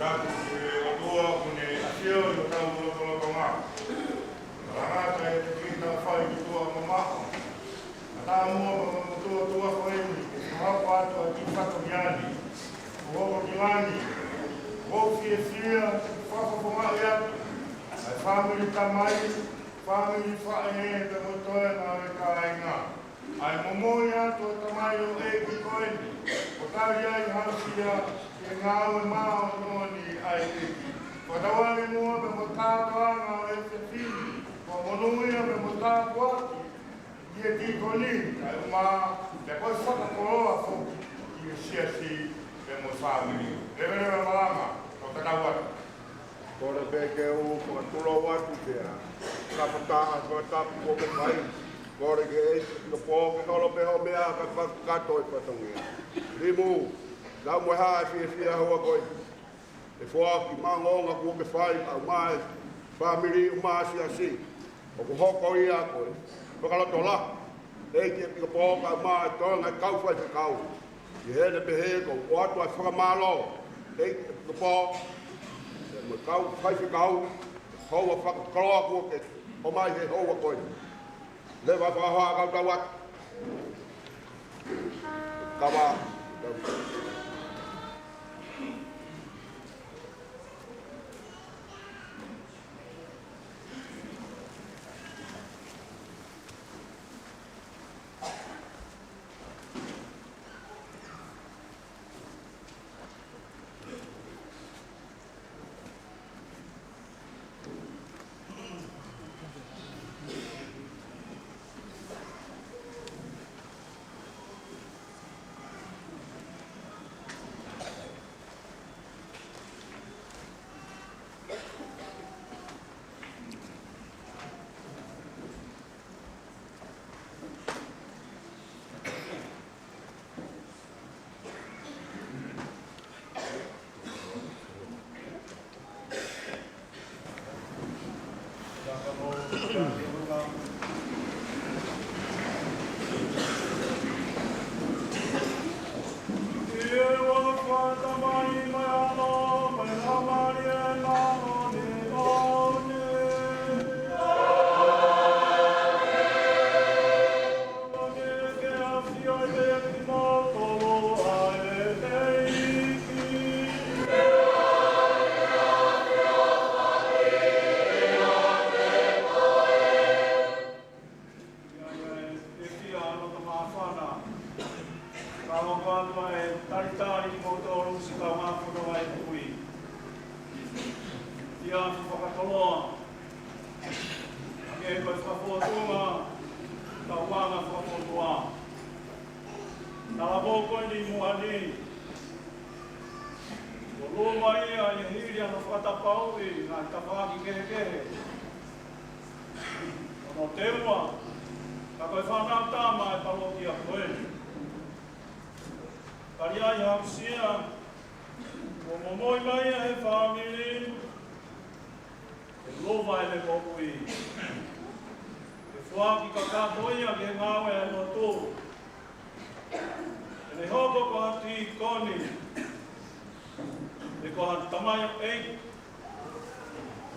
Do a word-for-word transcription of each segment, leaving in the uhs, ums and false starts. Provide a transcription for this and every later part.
Tapu ki he ʻOtua kuo ne ʻafio ʻi hotau lotolotonga. Malanga ʻa e tefitoʻi fai ki tuʻa mamaʻo. Ka tā muʻa pea mo e motuʻa ko eni, ke fakahoko atu ʻa e kiʻi fatongia ni. Kuo hoko ki langi, kuo fiefia, fakafofongaʻi atu ʻa e fāmili tamai, fāmili faʻē, pea mo e toenga ʻo e kāinga. ʻA e momoi atu ʻa e tamaioʻeiki ko eni, ʻo tali ai ha aʻusia ki he ngāue māʻoniʻoni ʻa e ʻEiki. Fakatauange muʻa pea mo e kātoanga ʻo e efiafi ni, ko e monūʻia pea mo e tāpuaki ki he tīkoni, kae ʻumaʻā pea ko e fakakoloa foki ki he siasi pea mo e fāmili. Leveleva malanga, fakatau atu. Kole pē ke u fakatulou atu pea ka pata ʻa e fakatapu kuo ke fai. Kole ke ʻEiki ʻo pō ke holo pē hoʻo meʻa kae fakakakato e fatongia. Limu, lau mo e hā e fiefia houa ko eni. ʻE foaki maʻu ongoongo kuo ke fai, kae ʻumaʻā e fāmili, ʻumaʻā e siasi. ʻOku hoko ia ko e fakalotolahi ʻa e ʻEiki ʻi he ʻaho ni kae ʻumaʻā e toenga e kau faifekau. ʻI heʻene pehē ko e ʻoatu ʻa e fakamālō ʻa e ʻEiki ʻi he ʻaho ni, mo e kau faifekau, houa fakakoloa kuo ke ʻomai he houa ko eni. Leva fakahoa kau tau atu. Kava. Ia, ia, ʻe fia ʻa e loto māfana. Ka hoko atu ʻa e talitali kimoutolu siʻi kaungā fononga ʻi he kui. Fia fakakoloa. Hangē ko e fakafōtunga, tauanga fakafotua. Talavou ko eni ʻi muʻa ni. Kuo luma ia ʻi he hili hano fakatapauʻi ʻa e tafaʻaki kehekehe. Hono teua, ka ko e fānau tama ʻa e palokia ko eni. Tali ai ha aʻusia, kuo momoi mai ia he fāmili, ʻe luma ʻene moʻui. ʻE foaki kakato ia ki he ngāue ʻa e lotu. ʻEne hoko ko ha tīkoni, pe ko ha tamaioʻeiki,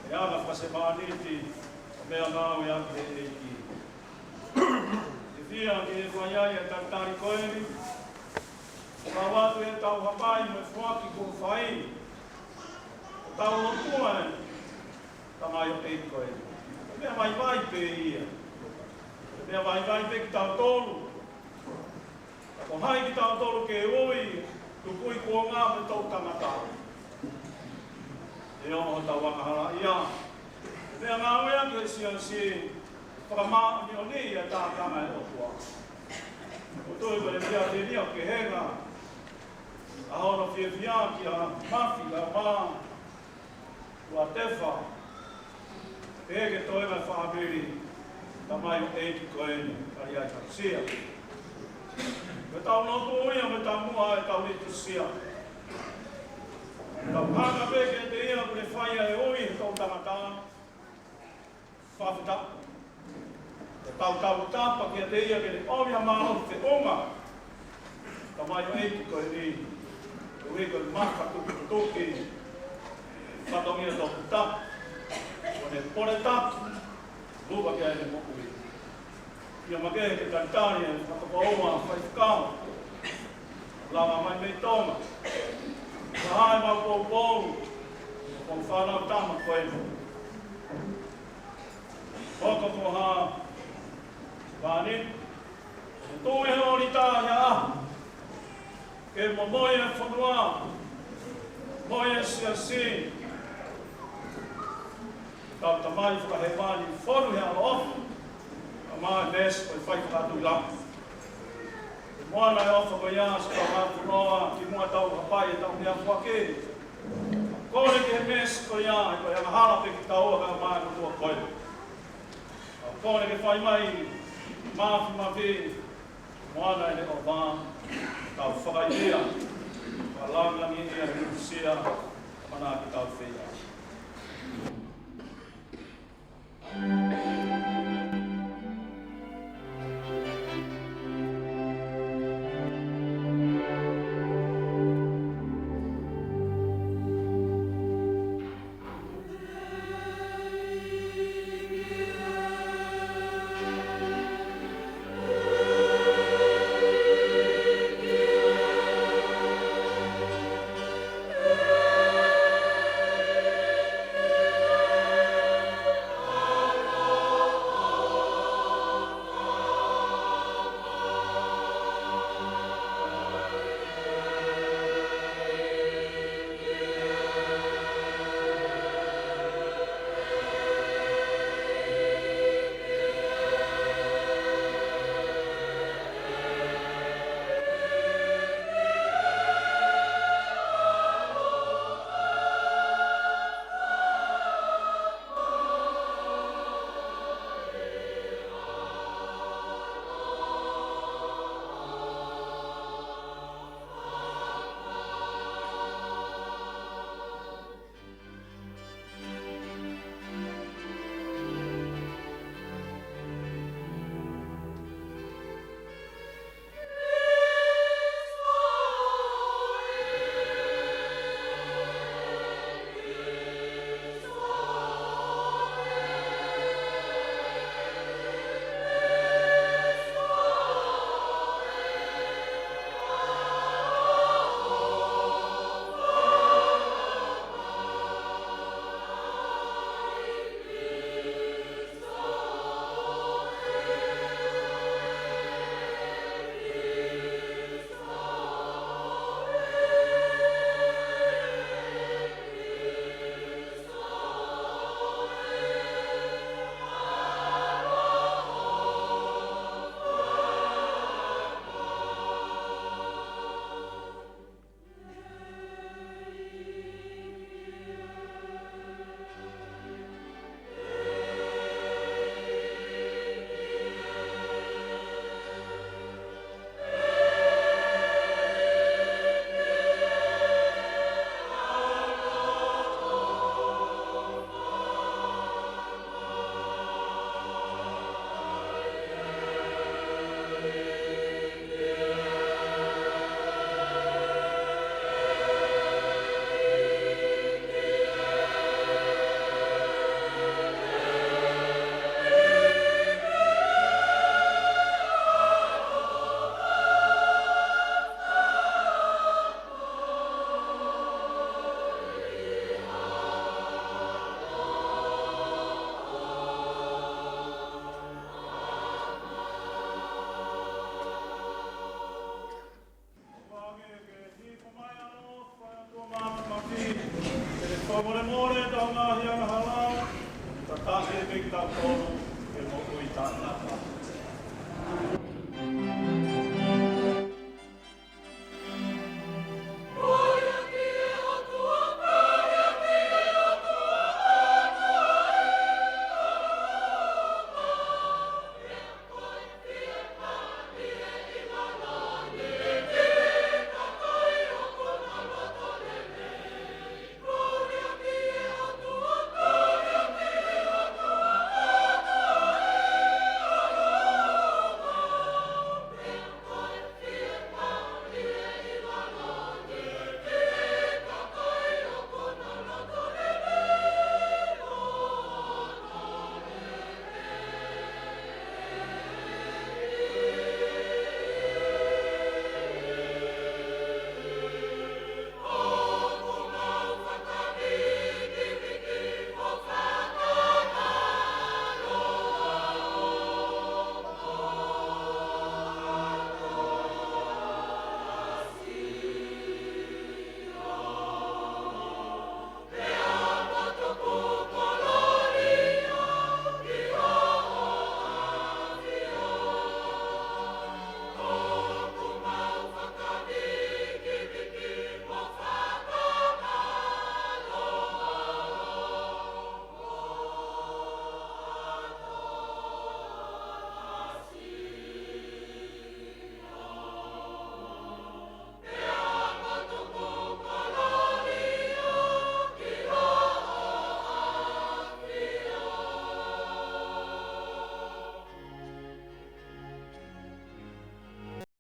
ʻe anga fakasemāniti ʻa e meʻa ngāueʻaki ʻe he ʻEiki. ʻE fia ke fai ai ʻa e talitali ko eni, kau atu ʻetau hapai mo e foaki kuo fai, ʻo tau lotua e tamaioʻeiki ko eni. Meʻa vaivai pē ia. Meʻa vaivai pē kitautolu. Ka ko hai kitautolu ke ui, tukui kuonga mo e toʻutangata. ʻE ongo hotau angahala ia. Meʻa ngāueʻaki ʻe he siasi, fakamāʻoniʻoniʻi ʻa e tākanga ʻo e ʻOtua. ʻOku ou tui ko e fiefia ni ʻoku kehe ange ʻa hono fiefia kia Mafi, ʻa Mā, ʻUa Tefa, pea ki he toenga fāmili, tamaioʻeiki ko eni, tali ai ha aʻusia. Ko ʻetau lotu ia mo e taumuʻa ʻetau litūsia. Tau hanga pē kiate ia kuo ne fai ʻa e ui he toʻutangata. Fakafetaʻi. Ko ʻetau tautapa kiate ia ke ne ʻomi ha mālohi feʻunga. Tamaioʻeiki ko eni, ʻoku ui ko e mafa tutuki. Fatongia toputapu, ʻo ne pole tapu, luva ki ai ʻene moʻui. ʻIo makehe ke talitali e fakakaukau ʻa e faifekau, lava mai mei Tonga. Ka ʻi ai ʻemau poupou, ko e fānau tama ko eni. Hoko ko ha vāniti, ʻe tuʻu ʻi he ʻōlita ʻi ha ʻaho, ke momoi e fonua, momoi e siasi, ʻetau Tamai fakahēvani, fonu he ʻaloʻofa, kae ʻumaʻā e meesi ko e fai fakatuʻi lama. Moana e ʻofa ko ia, siʻi Tamai ʻoku noa, kimuʻa tau hapai ʻetau meʻafoaki. Kole ki he meesi ko ia, he ko e angahala pē kitaua kae ʻumaʻā e motuʻa ko ē. Kole ke fai mai, mafimafi, moana ʻene ʻofa, tau fakaivia, fakalangilangiʻia, uesia, mana kitautolu. Fakamolemole ʻetau ngaahi angahala, tataʻi pē kitautolu ki he moʻui taʻengata.